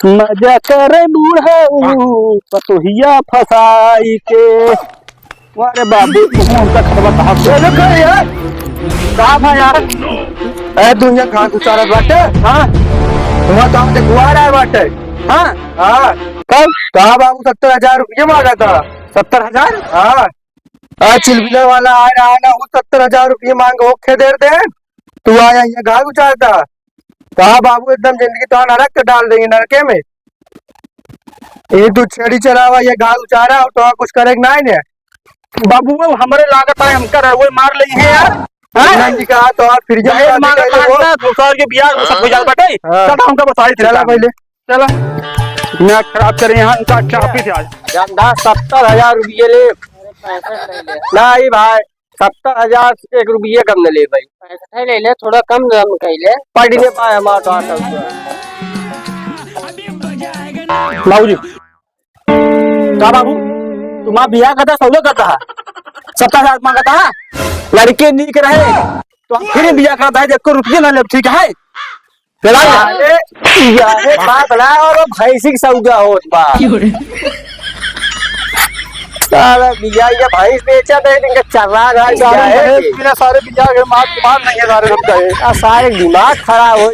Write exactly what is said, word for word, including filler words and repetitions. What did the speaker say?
मजा करे बूढ़ऊ पतोहिया फसाई के। अरे बाबू, तू हमका खतवा कहाँ से? अरे कर यार, का बा यार? ए, दुनिया कहाँ गुजारत बाटे? हाँ? वहाँ तो हमसे गुआर आए बाटे। हाँ? हाँ। कब? कहा बाबू, सत्तर हजार रुपये मांगा था। सत्तर हजार? हाँ। आ, चिलबिला वाला आए रहा ना, वो सत्तर हजार रुपये मांग होखे दे दे। तू आया, ये घाघ उचारता। कहा बाबू, एकदम जिंदगी तो नरक के डाल देंगे, नरके में। ये तू छेड़ी चलावा, ये घाघ उचारा, और तो कुछ करे के ना है ने। बाबू, वो हमरे लागत है, हमका रहुए मार लेई है यार। हाँ? नंदी कहा तो आप फिर जब दहेज शादी मांगत कर लो। है, दो साल के बियाह में सब हो जात बाटे। हाँ। चल, हमका बताई चला चला। पहले। चला। दिमाग खराब करे यहाँ, इनका चापी थे आज। गंदा सत्तर हजार रुपये ले। नहीं भाई, सत्तर हजार से एक रुपये कम न ले भाई। पैसा ले ले, थोड़ा कम दाम कइले। पढ़ ले पाए हमार बात अब। बाबूजी, का बाबू, तुम्हारा बियाह करता, सौदा करता है, सत्तर हजार मांगता है, लड़के नीक रहे, तो हम फिर बियाह करता है, एको रुपये ना लेब, ठीक है? चला जा। अरे, यारे बाप ना, और वो भैंसी के सौदा होत बा। साला बिया, ये भैंस बेचा दे, इनके चर्रा गाय सारे बिया है। भैंस बिना सारे बिया के मार, मार नहीं है सारे लोग का ये। आ, सारे दिमाग खराब हो।